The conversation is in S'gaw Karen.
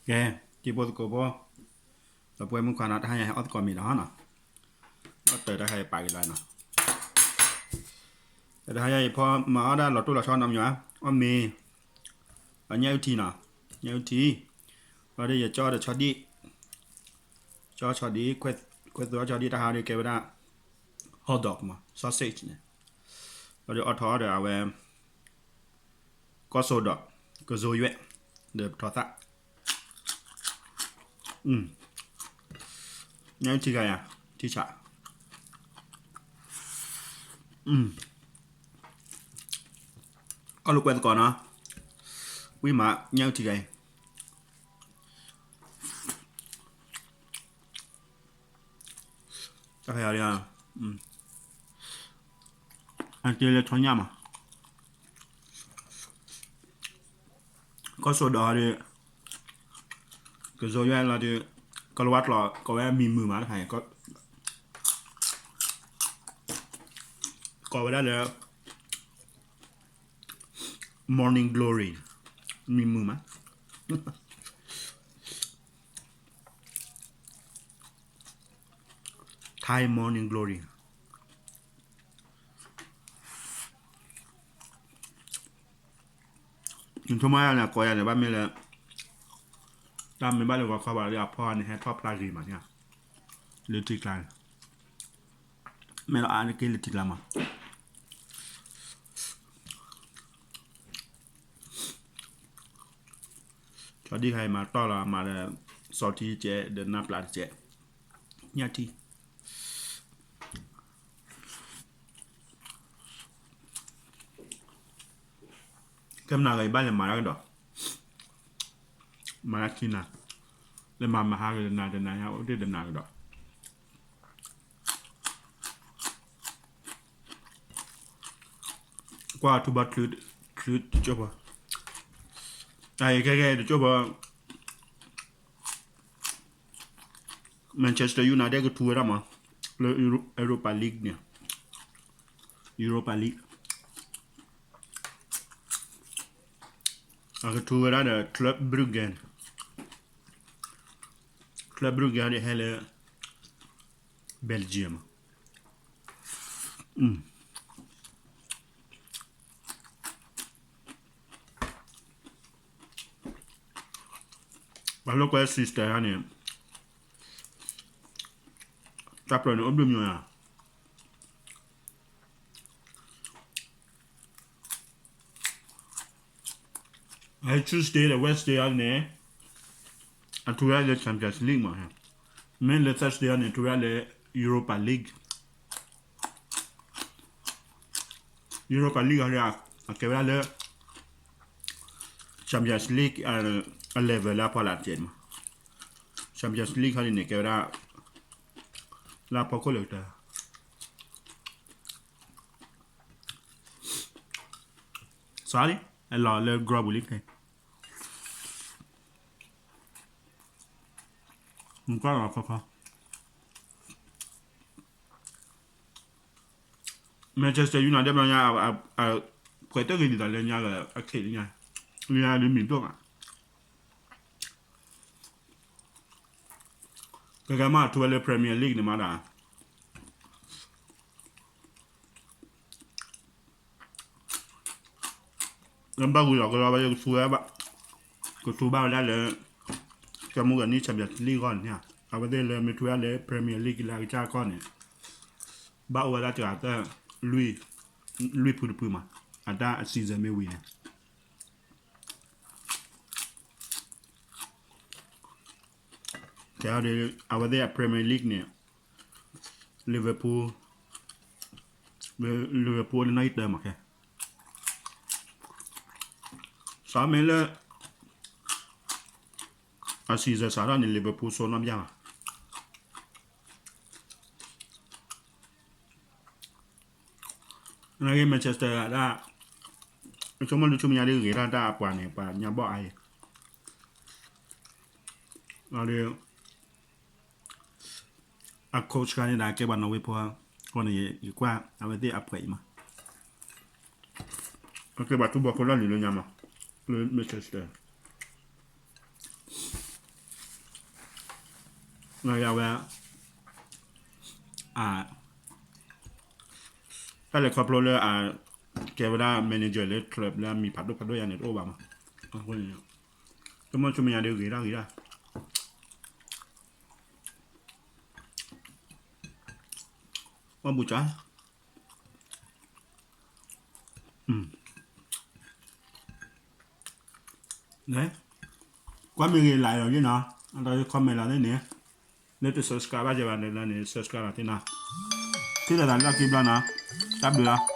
ကဲ, တံၤဖိသကိးဖိ, ဒီပုၢ်ဝဲၢ်မုၣ်ခွါနီၤ, တဟါညါဟဲအီၣ်သကိးမ့ၤဒီးဟီနီၤ, အီၣ်တၢ်တဟါအံၤပာ်က့ၤလီၤနီၤ, တဟါညါအံၤဖီမၤအီၣ်ဒၣ်လီၤတိၢ်လီၤဆီနီၤမညီ, အီၣ်မ့ၤ, အညၣ်အုၣ်ထံနီၤ, ညၣ်အုၣ်ထံ, လီၤဒီးယကၠီဒီးဆီဒံၣ်, ကၠီဆီဒံၣ်, ခွဲးသူအီၣ်ဆီဒံၣ် တဟါဒီးကဲဝဲဒၣ် hot dog မး sausage န့ၣ်, လီၤဒီးအီၣ်ထီၣ်ဒီးအဝဲ ကီၢ်စိဒီး ကစိယွဲၣ် ဒီးပထီသၣ်, ညၣ်အုၣ်ထံဂၤယၤ, ထံဆး, အီၣ်လိာ်ကွဲသကိးနီၤ, ဝံၣ်မးညၣ်အုၣ်ထံဂၤအံၤ တၢ်ဖဲအံၤ, အက့လၢထီညၣ်မး, ကီၢ်စိဒီးဒီး ကစိယွဲၣ်လီၤဒီး ကလၤဝါကျိာ်ကိးဝဲမံၤမုာ်မးတခါအံၤ, ကိးဝဲဒၣ်လၢ morning glory, မံၤမုာ်မး, Thai morning glory. နဆိကမိၣ်ယၤန့ၣ် ကိးယၤန့ၣ် ဘၣ်မ့ၢ်လၢ တၢ်မ့ၢ်ဘၣ်လၢဂီၤခီဘၣ်ဒီး အဖီန့ၣ် ဟဲထီၣ်ဖျါဂ့ၤမးန့ၣ်, လၢထံကျါန့ၣ်, မ့ၢ်လီၤအါတက့ၢ်လၢထံကျါမး, ဆီဒံၣ်ခါအံၤမၤတီၢ်လီၤ မၤဒီး စီၤထံတကဲး ဒီးနၢ်ပျၢ်တကဲး, ညၣ်ထံ ကဲမနၤဂ့ၤ ဘၣ်လဲၤမၤတၢ်ကဒီး, မၤတၢ်ခံနၤ, လဲၤမၤမဟါက့ၤတနၤတနၤညါ အိၣ်တ့ၢ်တနၤကဒီး, ကွၢ်ထူဘီချုးတကၠိၢ်ဖိ, အခဲကဲတကၠိၢ်ဖိ Manchester United ကထူဝဲဒၣ်မး လၢ Europa League န့ၣ်, Europa League အကထူဝဲဒၣ်ဒီး Club Brugge, Club Brugge ဒီးဟဲလၢ Belgium မး ပှၤလိာ်ကွဲ system န့ၣ် တၢ်ပျၢၤန့ၣ်အိၣ်ဘျုးမံၤဧါ, အ Tuesday ဒီး Wednesday န့ၣ် အထူဝဲဒၣ်လၢ Champions League မး, မ့ၢ်လၢ Thursday န့ၣ် ထူဝဲဒၣ်လၢ Europa League, Europa League အကဲဝဲဒၣ်လၢ Champions League အ level လၢအဖီလာ်တကဲးမး, Champions League ခါန့ၣ်န့ၣ် ကဲဝဲဒၣ် လၢအဖီခိၣ်လၢကတၢၢ် စးလံ အလီၤလၢ group ပူၤလံ, နကွၢ်လီၤခီခီ Manchester United ဘျီညါ အပှဲၤတဂ့ၤဒ်သိးလၢညါလၢအခ့လၢညါ, လၢညါဒ်မံၤဒိၣ်မး, ကဲကဲမးထူဝဲလၢ Premier League န့ၣ်မးဒၣ် ဘၣ်ဝံၤလီၤကလီဘၣ် ယကသူဝဲဘၣ်, ကသူဘၣ်ဝဲဒၣ်လၢ ကမူကနံၣ် Champions League ဂီၢ်န့ၣ်, အဝဲသ့ၣ်လၢမ့ၢ်ထူဝဲဒၣ်လၢ Premier League လၢအကစၢ်ကီၢ်န့ၣ်, ဘၣ်အိၣ်ဝဲဒၣ်တဂၤသၢ, လွံၢ်ဖုတဖုမး, အတၢ်အ season မ့ၢ်ဝံၤန့ၣ် ကဲဒီး အဝဲသ့ၣ်အ Premier League န့ၣ် Liverpool, Liverpool လၢနီၣ်ဂံၢ်တၢမးခဲ, စးမ့ၢ်လၢ အ season စးထီၣ်န့ၣ် Liverpool စိနီၣ်ဘၣ်ဘၣ် နာ်က့ Manchester ဒၣ် ဆိကမိၣ်လၢဆူမဲာ်ညါဒ်ဂ့ၤတၢ်တၢ်အပှၤန့ၣ် ပှၤညါဘီၣ်အါအံၤ, ဒီး အ coach ခါန့ၣ်ဒၣ်ကဲပှၤနီၣ်ဝ့ဖိ, အဃိန့ၣ် ယကွၢ်အဝဲသ့ၣ်အပှဲၤအံၤမး, အကဲပှၤထူဘီဖိလၢနုာ်လၢညါမး, လၢ Manchester ယဝဲ တၢ်လဲၤခီဖျိလၢ ကဲဝဲဒၣ် manager လၢ club လၢအမံၤဖးဒိၣ်ဖးဒိၣ်ယၤန့ၣ် တအိၣ်ဘၣ်မး. အဃိန့ၣ် တမ့ၢ်ဆိမ့ၢ်ယၤဒီးဂ့ၤဒၣ်ဂ့ၤဒၣ် အီၣ်ဘူးကၠီ ကွၢ်မ့ၢ်ဂ့ၤ like လီၤယ့ၣ်နီၤ, အဒီး comment လီၤသ့ၣ်န့ၣ်, လၢတ subscribe ဘၣ်ယဲဘၣ်န့ၣ် subscribe လီၤသ့ၣ်နီၤ, ထံၣ်လိာ်သးလၢတၢ်ခံဘျီနီၤ, တၢ်ဘျုးလီၤ.